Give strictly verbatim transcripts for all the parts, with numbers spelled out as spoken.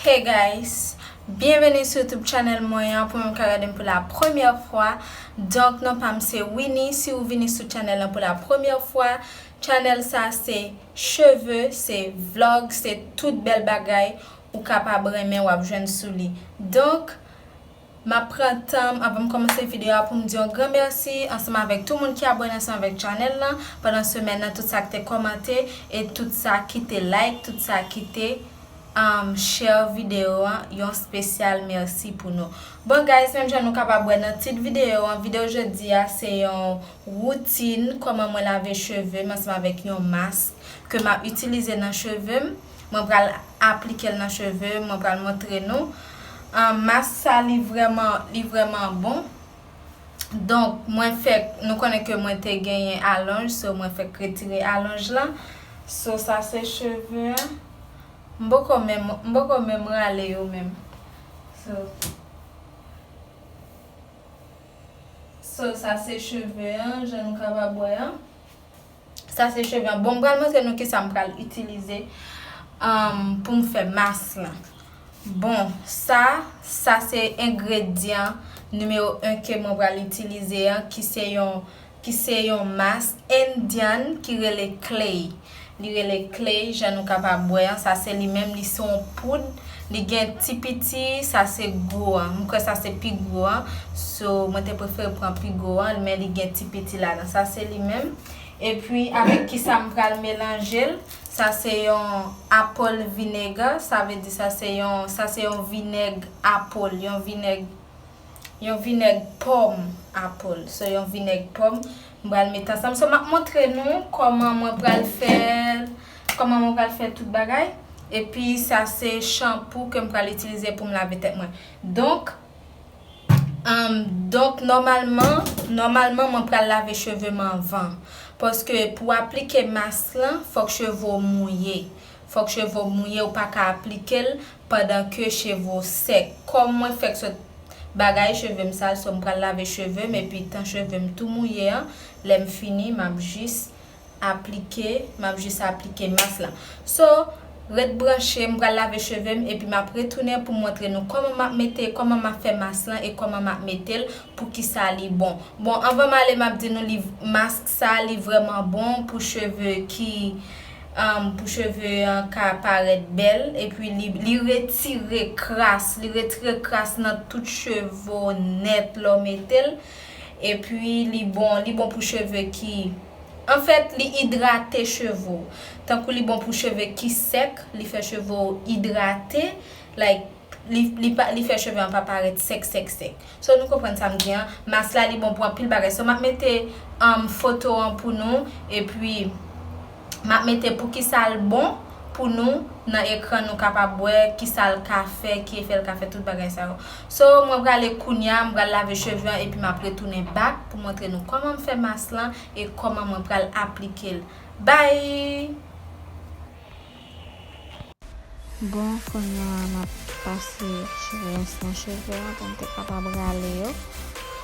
Hey guys, byenveni sou YouTube channel mwen an. Pou moun k ap gade m pou la premyè fwa, donk non pa m se Winnie. Si ou vini sou channel lan pou la premyè fwa, channel sa se cheve, se vlog, se tout bèl bagay ou kapab renmen w ap jwenn sou li. Donk, m ap pran tan m, anvan m kòmanse videyo a, pou m di yon gran mèsi ansanm avèk tout moun ki abòne ansanm avèk channel lan pandan semèn nan, tout sa ki te kòmante e tout sa ki te like, tout sa ki te um, share videyo an, yon spesyal mèsi pou nou. Bon guys, menm jan nou kapab wè nan tit videyo an, videyo jodi a se yon woutin kòman mwen lave cheve m ansanm avèk yon mask ke m ap itilize nan cheve m. Mwen pral aplike l nan cheve m, mwen pral montre nou. Um, mask sa li vrèman, li vrèman bon. Donk, mwen fèk, nou konnen ke mwen te genyen alonj, so mwen fèk retire alonj lan. So, sa se cheve an. M poko menm, m poko menm rale yo menm. So, so sa se cheve an, jan nou kapab wè an. Sa se cheve an. Bon, m pral montre nou kisa m pral itilize, um, pou m fè mask lan. Bon, sa, sa se engredyan nimewo en ke mwen pral itilize an, ki se yon, ki se yon mask Indian ki rele Clay. Li rele Clay, jan nou kapab wè an. Sa se li menm, li se yon poud. Li gen ti piti, sa se gwo an. M kwè sa se pi gwo an. So, mwen te prefere pran pi gwo an, men li gen ti piti ladan. Sa se li menm. Epi, avèk kisa m pral melanje l? Sa se yon apple vinegar, sa vle di sa se yon, sa se yon vinèg apple, yon vinèg, yon vinèg pòm apple. So, yon vinèg pòm, m pral mete ansanm. So, m ap montre nou kòman mwen pral fè, kòman mwen pral fè tout bagay. Epi, sa se chanpou ke m pral itilize pou m lave tèt mwen. Donk, Um, donk, nòmalman, nòmalman, mwen pral lave cheve m anvan. Paske pou w aplike mask lan, fòk cheve w mouye. Fòk cheve w mouye, ou pa ka aplike l pandan ke cheve w sèk. Kòm mwen fèk sot bagay, cheve m sal, so m pral lave cheve m, epi tan cheve m tou mouye an, lè m fini, m ap jis aplike, m ap jis aplike mask lan. So, ret branche, m pral lave cheve m, epi m ap retounen pou montre nou kòman m ap mete, kòman m ap fè mask lan e kòman m ap mete l, poukisa li bon. Bon, anvan m ale, m ap di nou li, mask sa, li vrèman bon pou cheve ki, um, pou cheve an ka parèt bèl, epi li, li retire kras, li retire kras nan tout cheve w nèt lè w mete l. Epi li bon, li bon pou cheve ki, anfèt, li idrate cheve w. Tankou li bon pou cheve ki sèk, li fè cheve w idrate, like, li, li pa, li fè cheve an pa parèt sèk, sèk, sèk. So, nou konprann sa m di an. Mask la, li bon pou anpil bagay. So, m ap mete, um, foto an pou nou, epi m ap mete poukisa l bon pou nou nan ekran, nou kapab wè kisa l ka fè, ki efè l ka fè, tout bagay sa yo. So, mwen prale kounya, m pral lave cheve an, epi m ap retounen back pou montre nou kòman m fè mask lan e kòman mwen pral aplike l. Bye! Bon, kounya m ap pase rens nan cheve an pou m te kapab rale yo.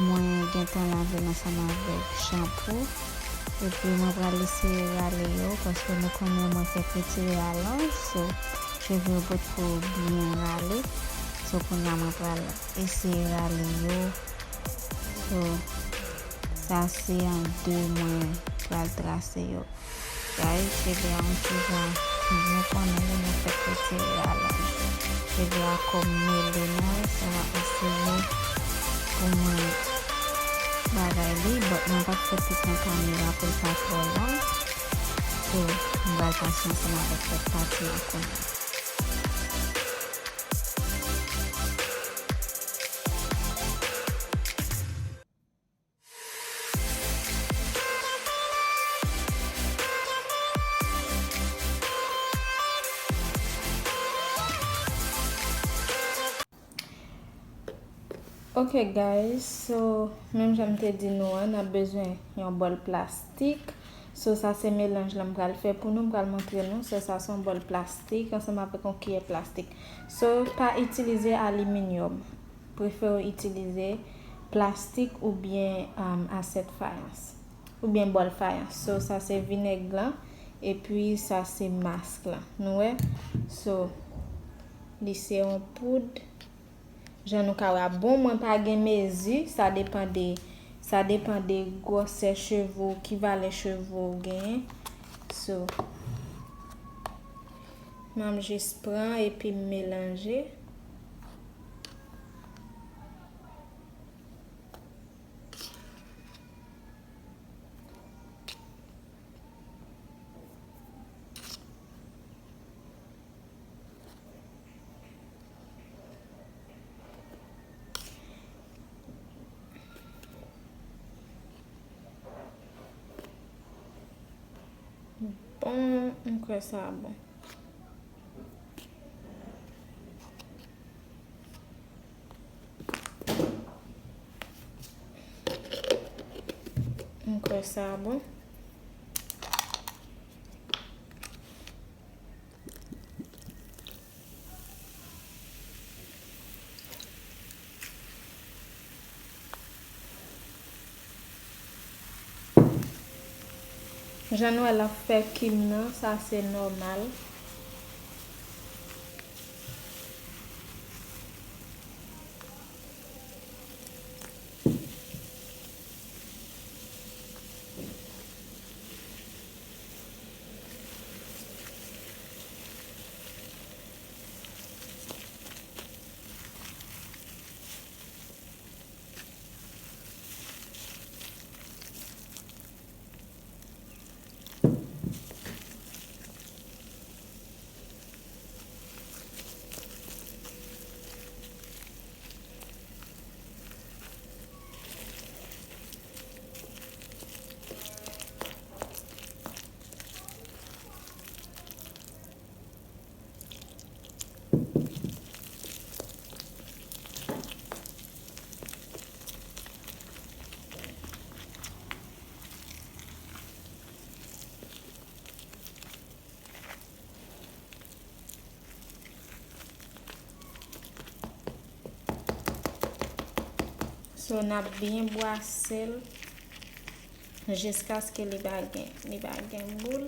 Mwen gentan lave l ansanm avèk chanpou. Epi mwen pral eseye rale yo, paske nou konnen mwen fèk retire alonj, so, cheve yo potko byen rale. So, kounya mwen pral eseye rale yo. So, sa se an de mwen pral trase yo. Guys, cheve a yon ti jan, nou konnen li, nou fèk retire alonj. Cheve a kòm mele, nou wè, sa eseye pou mwen bagay li, but mwen pa t fè pik nan kamera pou l pa twò long. So, m pral pase ansanm avèk lòt pati a kounye a. Ok guys, so, menm jan m te di nou an, n ap bezwen yon bòl plastik. So, sa se melanj lan m pral fè pou nou, m pral montre nou. So, sa se yon bòl plastik ansanm avèk yon kiyè plastik. So, pa itilize aliminyòm. Prefere w itilize plastik oubyen, um, asyèt fayans. Oubyen bòl fayans. So, sa se vinèg lan. Epi, sa se mask lan. Nou wè? So, Li se yon poud. Jan nou ka wè a, bon, mwen pa gen mezi, sa depan de, sa depan de gwosè cheve w, ki valè cheve w genyen. So, m ap jis pran epi m melanje. Bon, m kwè sa bon. M kwè sa bon. Jan nou wè l ap fè kim nan, sa se nòmal. So, n ap byen bwase l jiskaske li pa gen, li pa gen boul.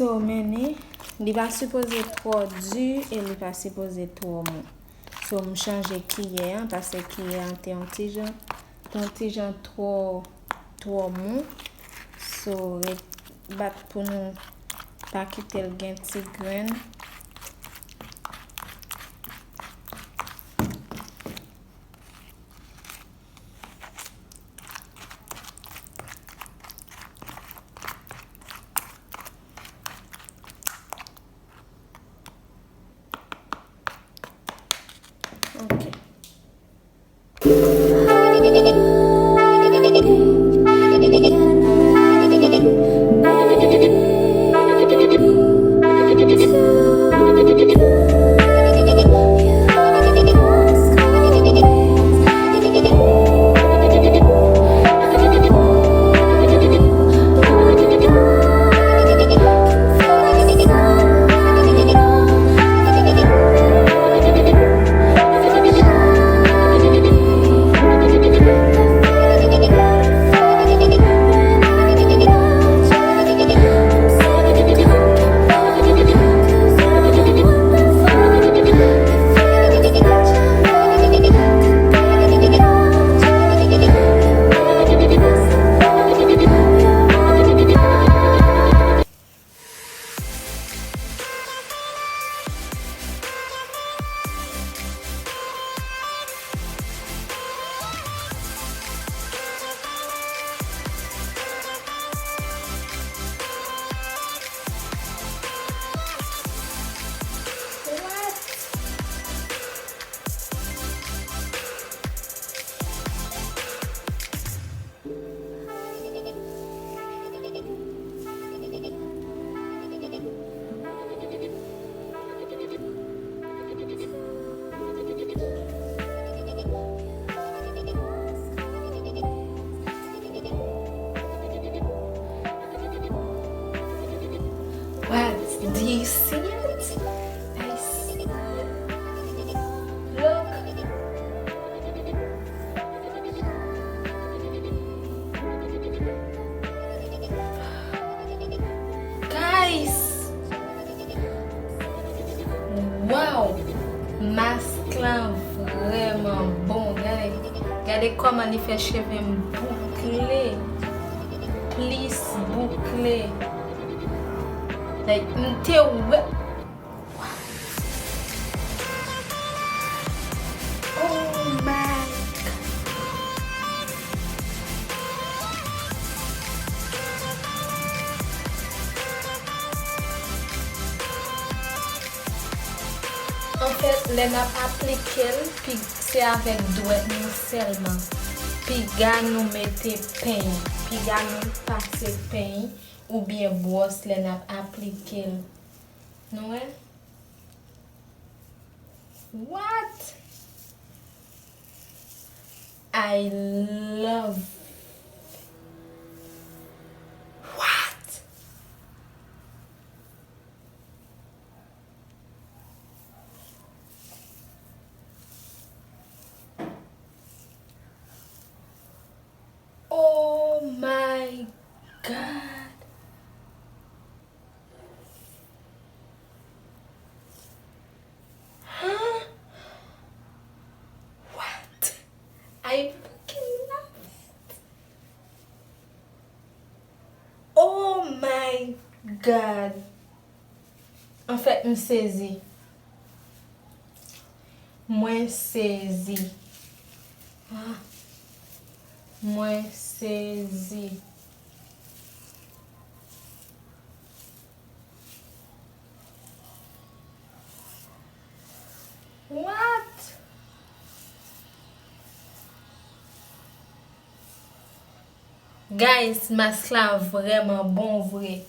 So, men ni, li pa sipoze twò di e li pa sipoze twò mou. So, m chanje kiyè an, paske kiyè an te yon ti jan, te yon ti jan twò, twò mou. So, ret, bat pou nou pa kite l gen ti grenn. Ok. Wow! Mask lan vrèman bon. Gade, gade kòman li fè cheve m boukle. Plis boukle. Like, m te wè. Oh my God. Anfèt, lè n ap aplike l, pi, se avèk dwèt nou sèlman. Piga nou mete peny. Piga nou pase peny oubyen bwòs lè n ap aplike l. Nou wè? What? I love. What? Oh my God. Huh? What? I fucking love it. Oh my God. Anfèt, m sezi. Mwen sezi. Ah. Mwen sezi. What? Guys, mask la vrèman bon vre.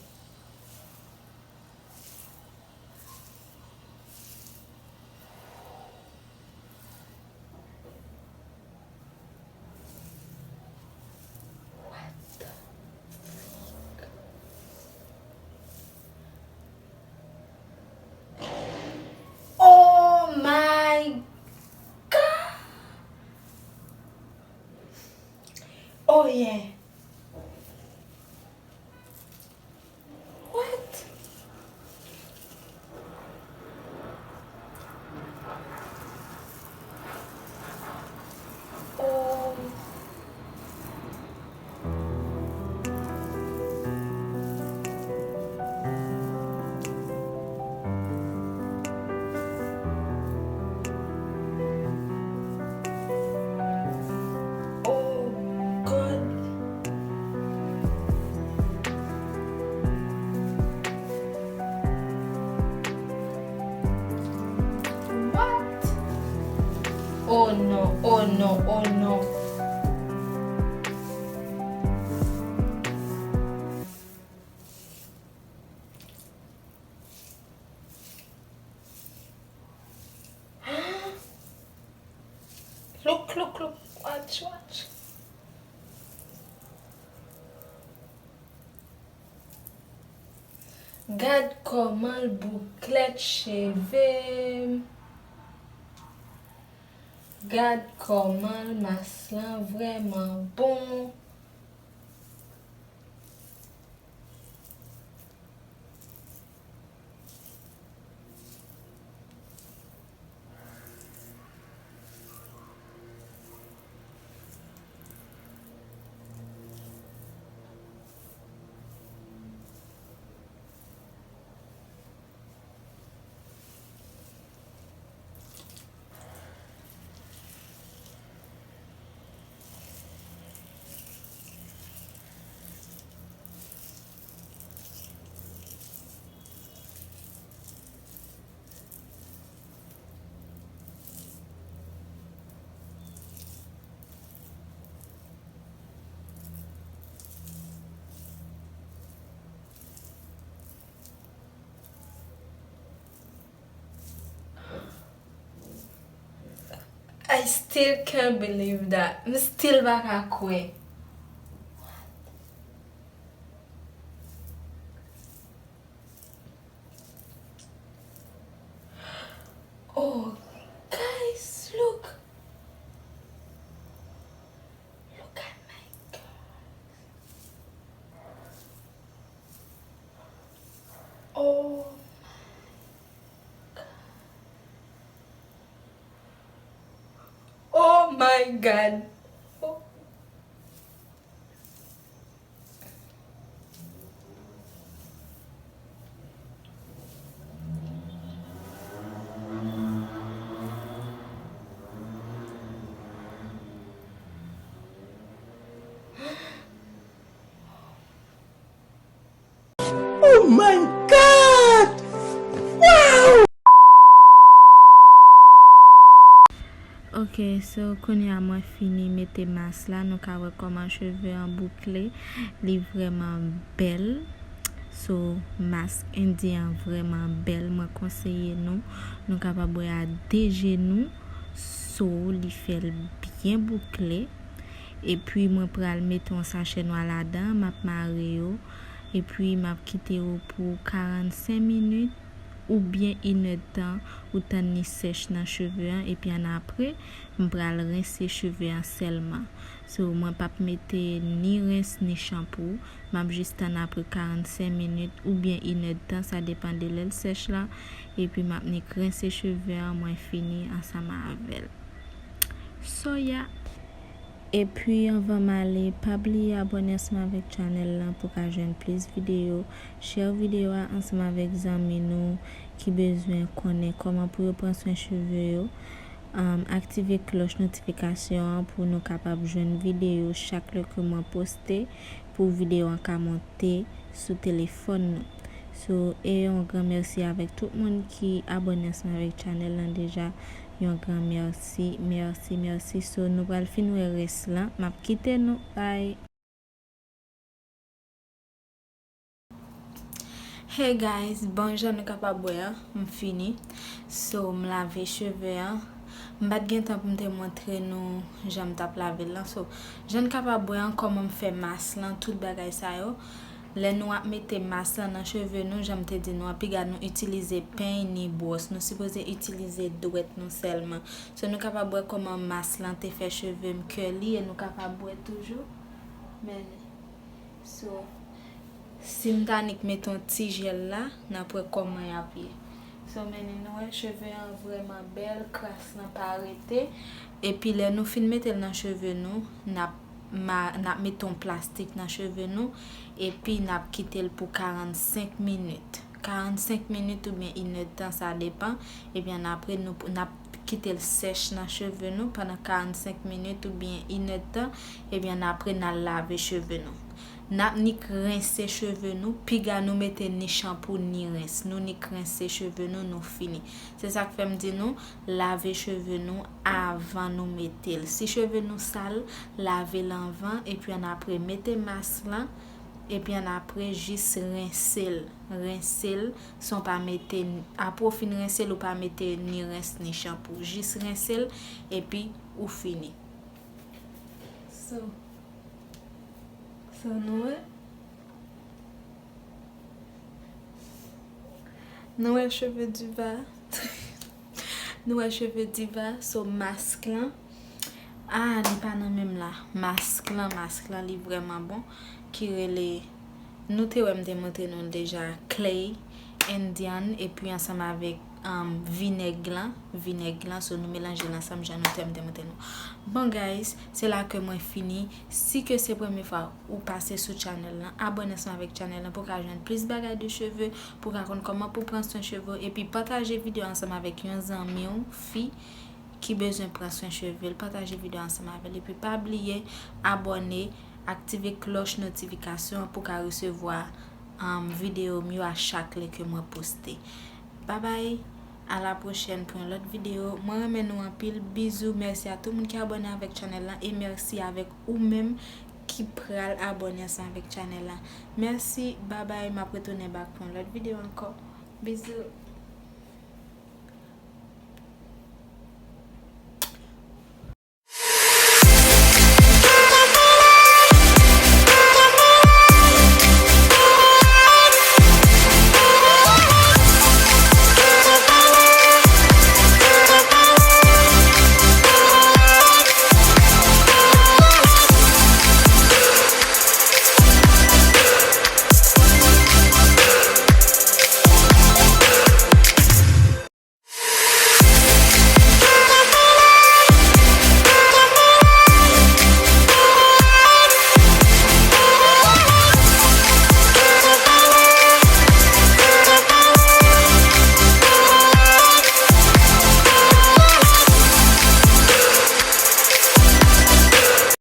Oh my God! Oh yeah. What? Oh. Oh God. What? Oh non, oh non, oh non. Look, look, look. Watch, watch. Gad kòman l bouklèt cheve m. Gad kòman l mas lan vrèman bon. I still can't believe that. M still pa ka kwè. Oh, guys, look. Look at my girl. Oh my God. My God. Oh my God! Wow! Ok, so kounye a mwen fini mete mas la, nou ka wè kòman cheve an boukle, li vrèman bèl. So, mas endyen an vrèman bèl, mwen konseye nou. Nou kapab wè a de jenou, so li fè l byen boukle. Epi mwen pral mete yon sachè nwa ladan, m ap mare yo. Epi m ap kite yo pou karannsenk minit oubyen inèdtan, ou tann li sèch nan cheve an. Epi annapre, m pral rense cheve an sèlman. So, mwen p ap mete ni rens ni chanpou. M ap jis tann apre karannsenk minit oubyen inèdtan, sa depann de lè l sèch la. Epi m ap nik rense cheve an, mwen fini ansanm avè l. So, yeah. Epi anvan m ale, pa bliye abòne ansanm avèk channel lan pou ka jwenn plis videyo. Share videyo a ansanm avèk zanmi nou ki bezwen konnen kòman pou yo pran swen cheve yo. Um, aktive klòch notifikasyon an pou nou kapab jwenn videyo chak lè ke mwen poste, pou videyo an ka monte sou telefòn nou. So, e yon gran mèsi avèk tout moun ki abòne ansanm avèk channel lan deja. Yon gran mèsi, mèsi, mèsi. So, nou pral fin wè rès lan. M ap kite nou. Bye. Hey guys, bon, jan nou kapab wè an, m fini. So, m lave cheve an. M pa t gen tan pou m te montre nou jan m t ap lave l lan. So, jan n kapab wè an, kòman m fè mas lan, tout bagay sa yo. Lè nou ap mete mas lan nan cheve nou, jan m te di nou an, piga nou itilize peny ni bwòs. Nou sipoze itilize dwèt nou sèlman. So, nou kapab wè kòman mas lan te fè cheve m curly e nou kapab wè toujou. Men, so, si m ta nik mete yon ti jèl la, n ap wè kòman y ap ye. So, men nou wè cheve an vrèman bèl, kras lan pa rete. Epi lè nou fin mete l nan cheve nou, n ap ma-, n ap mete yon plastik nan cheve nou, epi n ap kite l pou karannsenk minit. Karannsenk minit oubyen inèdtan, sa depan. Epi annapre, nou, n ap kite l sèch nan cheve nou pandan karannsenk minit oubyen inèdtan. Epi annapre, n al lave cheve nou. N ap nik rense cheve nou, piga nou mete ni chanpou ni rens. Nou nik rense cheve nou, nou fini. Se sa k fè m di nou, lave cheve nou avan nou mete l. Si cheve nou sal, lave l anvan, epi annapre mete mas lan, epi annapre jis rense l. Rense l san w pa mete, apre w fin rense l, ou pa mete ni rens ni chanpou. Jis rense l, epi ou fini. So, so nou wè. Nou wè cheve diva. Nou wè cheve diva, so mask lan. Ah, li pa nan menm la. Mask lan, mask lan, li vrèman bon. Ki rele, nou te wè m te montre nou l deja, Clay Indian, epi ansanm avèk, um, vinèg lan, vinèg lan, so nou melanje l ansanm jan nou te wè m te montre nou. Bon, guys, se la ke mwen fini. Si ke se premye fwa ou pase sou channel lan, abòne ansanm avèk channel lan pou ka jwenn plis bagay de cheve, pou ka konn kòman pou pran swen cheve w, epi pataje videyo ansanm avèk yon zanmi w, fi, ki bezwen pran swen cheve l. Pataje videyo ansanm avè l, epi pa bliye abòne, aktive klòch notifikasyon an pou ka resevwa, um, videyo m yo a chak lè ke mwen poste. Babay, a la pwochèn pou yon lòt videyo. Mwen renmen nou anpil. Bizou, mèsi a tout moun ki abòne avèk channel lan e mèsi avèk ou menm ki pral abòne ansanm avèk channel lan. Mèsi, babay, m ap retounen back pou yon lòt videyo ankò. Bizou.